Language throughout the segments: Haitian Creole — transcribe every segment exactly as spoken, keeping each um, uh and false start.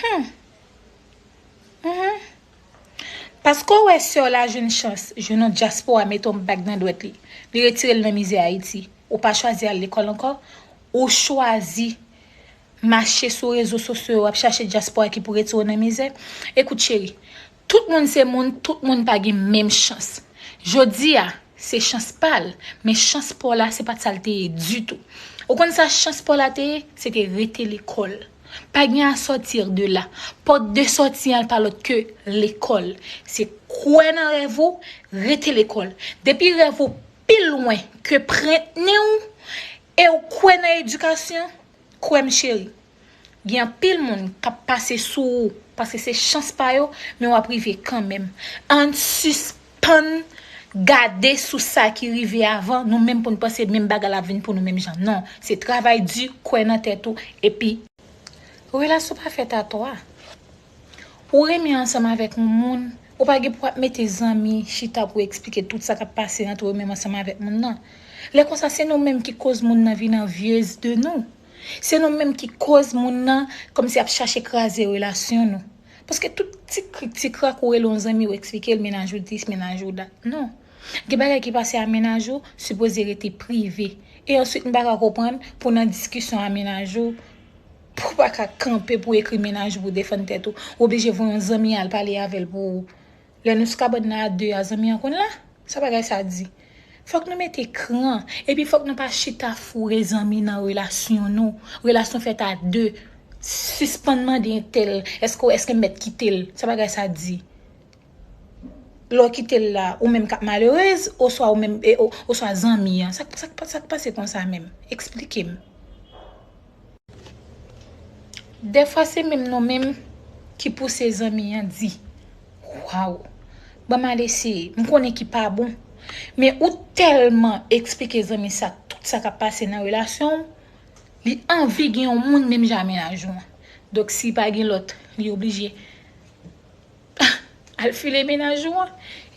Hmm. Mhm. Paske w wè sè w la jwenn chans, jwenn yon dyaspora mete yon bag nan dwèt li. Li retire l nan mizè Ayiti. Ou pa chwazi al lekòl ankò. Ou chwazi mache sou rezo sosyo yo, w ap chache dyaspora ki pou retire w nan mizè. Ekout, cheri, tout moun se moun, tout moun pa gen menm chans. Jodi a, se chans pa l, men chans pa w la, se pa t sa l te ye ditou. Ou konn sa chans pa w la te ye? Se te rete lekòl. Pa gen à sortir de là. Pòt de sòti an pa lòt ke lekòl. Se kwè nan rèv ou, rete lekòl. Depi rèv ou pi lwen ke pwent nen w, e w kwè nan edikasyon, kwè m cheri, gen anpil moun k ap pase sou ou, paske se chans pa yo, men w ap rive kanmenm. Ann sispann gade sou sa ki rive avan nou menm pou n panse menm bagay la ap vin pou nou menm jan. Non, se travay di, kwè nan tèt ou, epi relasyon pa fèt a twa. Ou renmen ansanm avèk yon moun, ou pa gen pou ap mete zanmi chita pou eksplike tout sa k ap pase ant ou menm ansanm avèk moun nan. Lè konsa, se nou menm ki koz moun nan vin anvyez de nou. Se nou menm ki koz moun nan kòmsi ap chache kraze relasyon nou. Paske tout ti krik ti krak ou rele yon zanmi, ou eksplike l mennaj ou dis, mennaj ou dat. Non. Gen bagay ki pase a mennaj ou, sipoze rete prive. E answit, m pa ka konprann pou nan diskisyon a mennaj ou, pou w pa ka kanpe pou ekri mennaj ou pou defann tèt ou. Ou oblije voye yon zanmi al pale avè l pou ou. Lè nou sou kabann nan a de a, zanmi an konn la? Sa bagay sa di? Fòk nou mete kran, epi fòk nou pa chita foure zanmi nan relasyon nou. Relasyon fèt a de. Sispann mande entèl, èske, èske m mèt kite l? Sa bagay sa di? Lè w kite l la, ou menm k ap malerez, oswa ou menm, e, o-, oswa zanmi an? Sa k, sa k, sa k pase konsa menm? Eksplike m. Dèfwa se menm nou menm ki pouse zanmi an di, waw, ban m al eseye, m konnen ki pa bon. Men ou tèlman eksplike zanmi sa tout sa k ap pase nan relasyon w, li anvi gen yon moun menm jan a mennaj ou an. Donk, si pa gen lòt, li oblije al file mennaj ou an.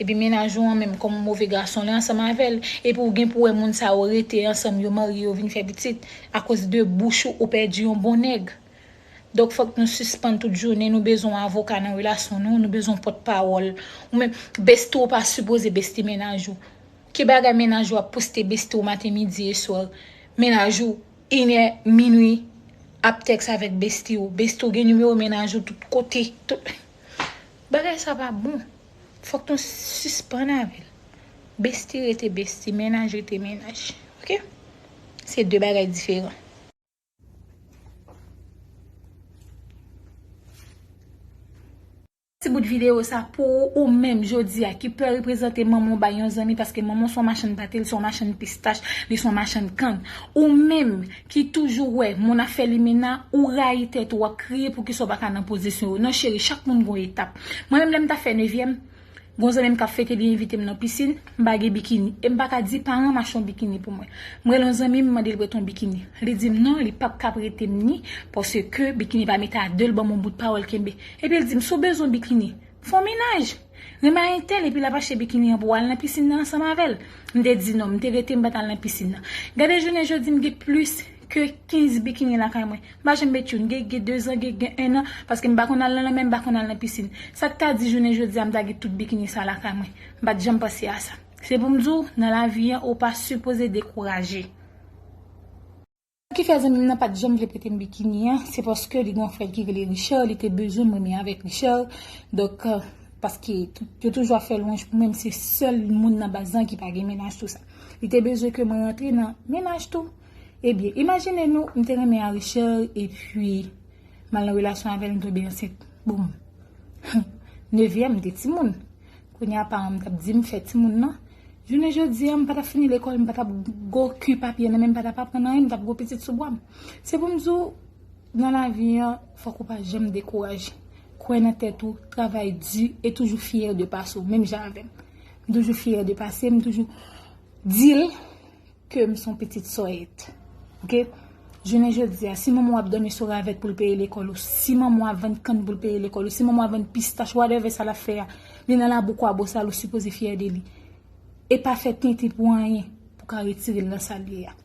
Epi mennaj ou an menm kòm move gason li ansanm avè l. Epi ou gen pou wè moun sa yo rete ansanm, yo marye, yo vin fè pitit. Akoz de bouch ou, ou pèdi yon bon nèg. Donk, fòk nou sispann tout jounen, nou bezwen yon avoka nan relasyon nou, nou bezwen yon pòtpawòl. Ou menm, besti w pa sipoze besti mennaj ou. Ki bagay mennaj ou ap poste besti w maten, midi e swa? Mennaj ou, inè, minwi, ap tèks avèk besti w. Besti w gen nimewo mennaj ou tout kote. Tout. Bagay sa pa bon. Fòk nou sispann avè l. Besti rete besti, mennaj rete mennaj. Oke? Se de bagay diferan. Ti bout videyo sa pou ou, ou menm jodi a ki pè reprezante manman w bay yon zanmi, paske manman w se yon machann pate, li se yon machann pistach, li se yon machann kann. Ou menm ki toujou wè moun ap fè limena, ou rayi tèt ou, w ap kriye poukisa w pa ka nan pozisyon yo. Non cheri, chak moun gon etap. Mwen menm lè m t ap fè nevyèm, gon zanmi m k ap fete, li envite m nan pisin, m pa gen bikini. E m pa ka di paran m achte yon bikini pou mwen. M rele yon zanmi m, m mande l prete yon bikini. Li di m non, li p ap ka prete m ni, paske bikini pa mete a de, l ban m yon bout pawòl kenbe. Epi l di m, si w bezwen yon bikini, fè yon mennaj. Renmen entèl, epi l ap achte bikini an pou w al nan pisin nan ansanm avè l. M te di non, m te rete, m pa t al nan pisin nan. Gade jounen jodi, m gen plis ke kenz bikini lakay mwen. M pa janm met youn, gen, gen de zan, gen, gen en an, paske m pa konn al nan lanmè, m pa konn al nan pisin. Sa k ta di jounen jodi a, m ta gen tout bikini sa lakay mwen. M pa t janm panse a sa. Se pou m di w, nan lavi an, ou pa sipoze dekouraje. Sa ki fè zanmi m nan pa t janm vle prete m bikini an, se paske li gen yon frè l ki rele Richard, li te bezwen m renmen avèk Richard. Donk, euh, paske tout, yo toujou ap fè lwanj pou mwen, m se sèl moun nan baz lan ki pa gen mennaj tou sa. Li te bezwen ke mwen rantre nan mennaj tou. Ebyen, imajine nou, m te renmen a Richard, epi m al nan relasyon avè l, m tonbe ansent. Boum. Nevyèm, m te timoun. Kounye a, paran m t ap di m fè timoun nan. Jounen jodi a, m pa t ap fini lekòl, m pa t ap gwo ki papye nan men m, pa t ap aprann anyen, m t ap gwo pitit sou bwa m. Se pou m di w, nan lavi an, fòk ou pa janm dekouraje. Kwè nan tèt ou, travay di e toujou fyè de pase w, menm jan avè m. M toujou fyè de pase m, m toujou di l ke m se yon pitit sòyèt. Oke? Jounen jodi a, si manman w ap dòmi sou ravèt pou l peye lekòl ou, si manman w ap vann kann pou l peye lekòl ou, si manman w ap vann pistach, whatever sa l ap fè a, li nan labou Kwabosal, ou sipoze fyè de li. E pa fè tenten pou anyen pou ka retire l nan sa l ye a.